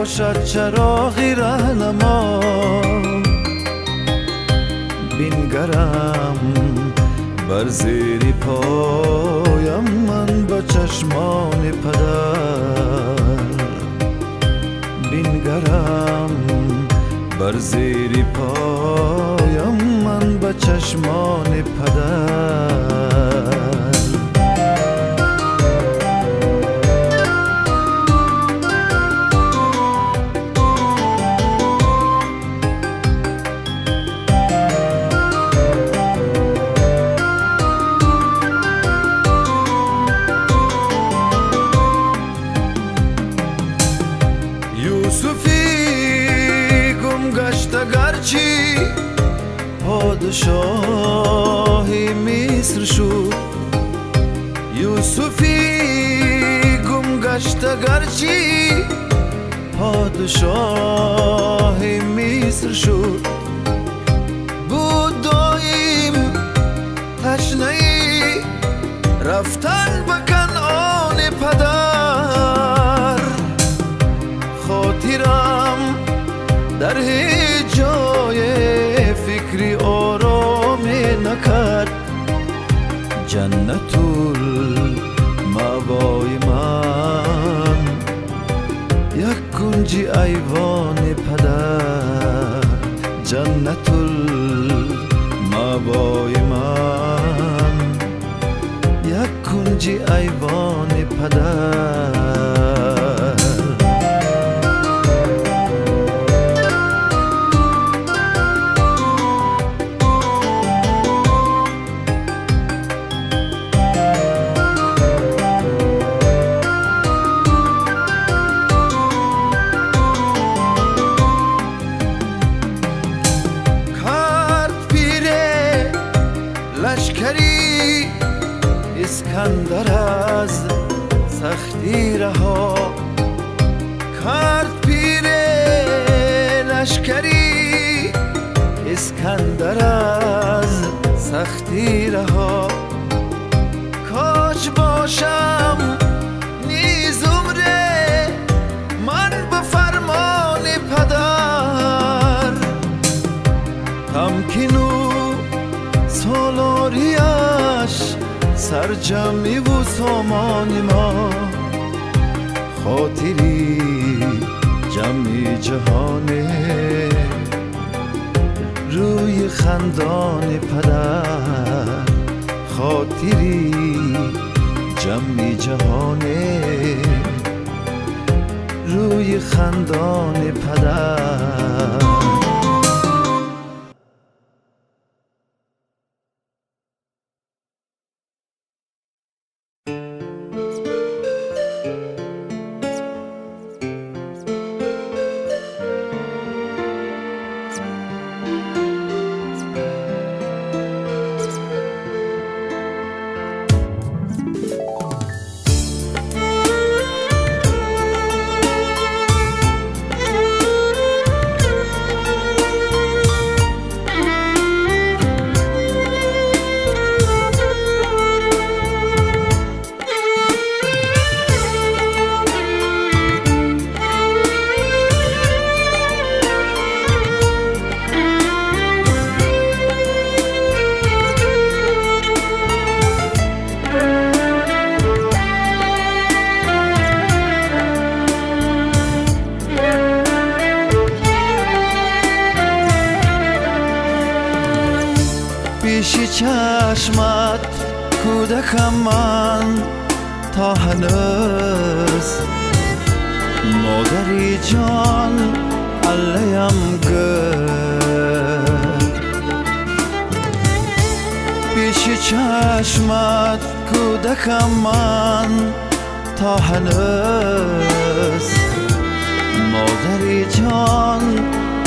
باشد چراغی رهنما. بینگرم بر زیر پایم من با چشمان پدر، بینگرم بر زیر پایم من با چشمان پدر. گرچه پادشاه مصر شد، یوسفی گم گشته گرچه پادشاه مصر شد. بود دایم تشنه رفتن به کنعان پدر، خاطرم در هیچ جای فکری آرام نکرد. جنت المأوای من یک کنج ایوان پدر، جنت المأوای من یک کنج ایوان پدر. لشکری اسکندر از سختی رها کرد، پیر لشکری اسکندر از سختی رها. کاش باشم نیز عمر من به فرمان پدر، تمکین سالاریش سرجمی و سامان ما. خاطری جمعی جهانه روی خندان پدر، خاطری جمعی جهانه روی خندان پدر. پیش چشمت کودکم من تا هنوز، مادری جان علیم گرد. پیش چشمت کودکم من تا هنوز، مادری جان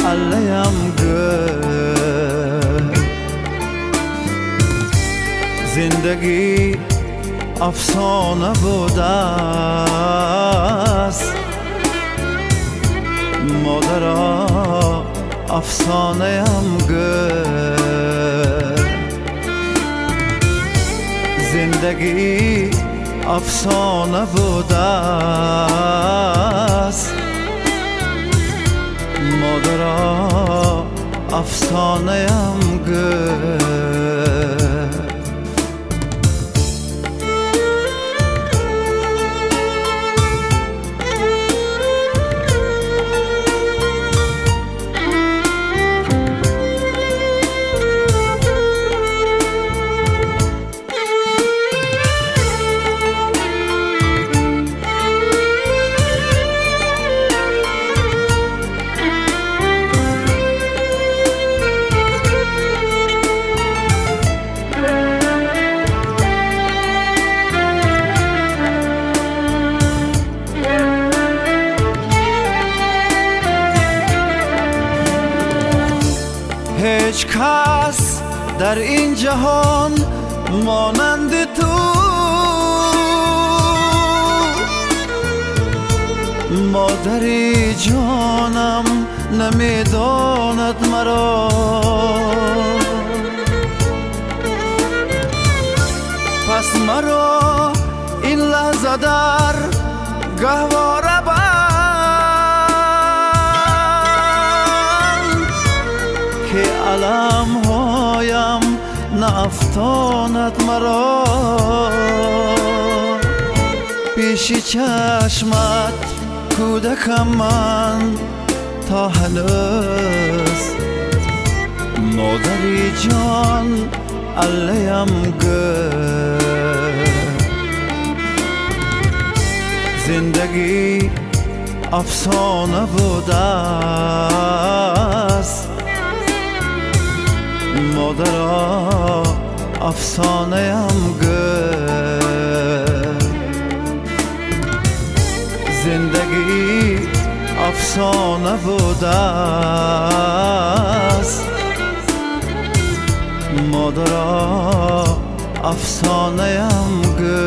علیم گرد. زندگی افسانه بوده است، مادرا افسانه ام گرد. زندگی افسانه بوده است، Модаро, афсонаям гӯ. Ҳеҷ кас дар ин ҷаҳон монанди ту модари ҷонам намедонад маро. Пас маро ин лаҳза дар гаҳвора банд, ки аламҳоям наафтонад маро. Пеши чашмат кӯдакам ман то ҳанӯз, модари ҷон аллаям гӯ. Зиндагӣ афсона будааст, модаро, афсонаям гӯ. Зиндагӣ афсона будааст, модаро, афсонаям гӯ.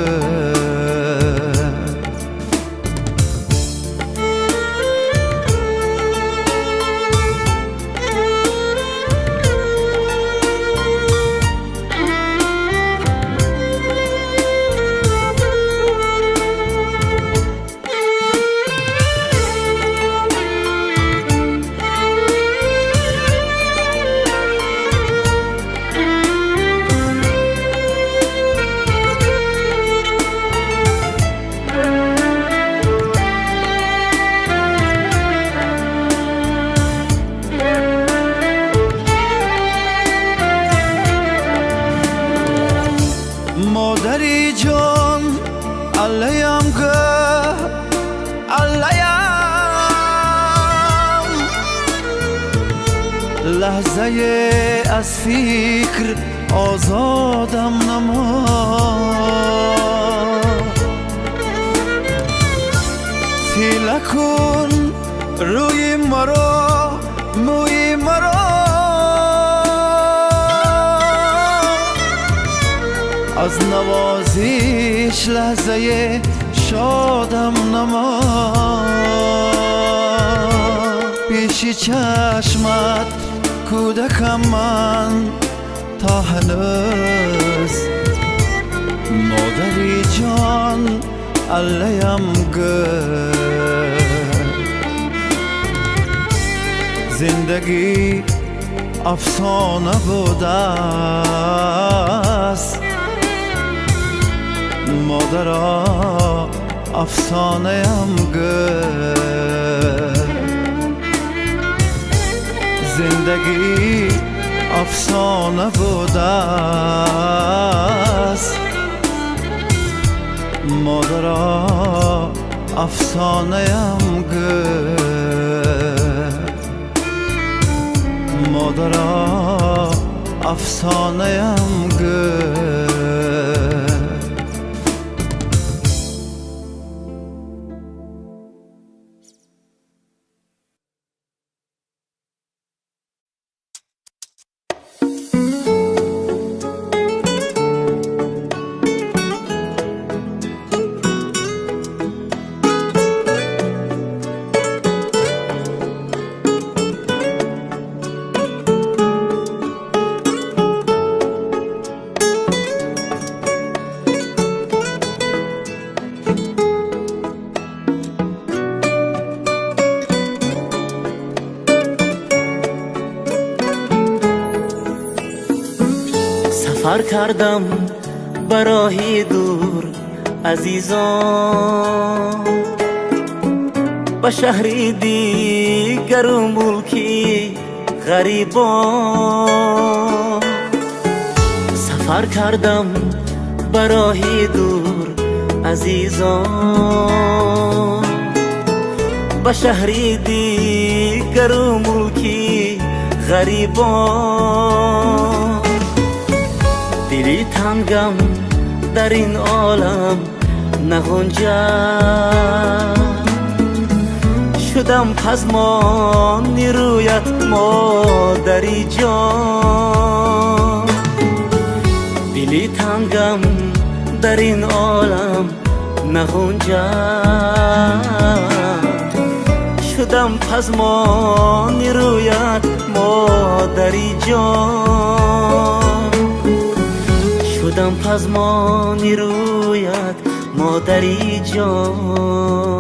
Модари ҷон аллаям гӯ, аллаям. Лаҳзае аз фикр озодам намо. Тила кун рӯи маро, мӯи маро, аз навозиш лаҳзае шодам намо. Пеши чашмат кӯдакам ман то ҳанӯз, модари ҷон аллаям гӯ. Зиндагӣ афсона будааст, модаро, афсонаям гӯ. Зиндагӣ афсона будааст, модаро, афсонаям гӯ. Модаро, афсонаям гӯ. Сафар кардам ба роҳи дур, азизон, ба шаҳри дигару мулки ғарибон. Сафар кардам ба роҳи дур, азизон, ба шаҳри дигару мулки ғарибон. Дили тангам дар ин олам нағунҷад, шудам пазмони рӯят, модари ҷон. Дили тангам дар ин олам нағунҷад, шудам пазмони рӯят, модари ҷон. Шудам пазмони рӯят, модари ҷон.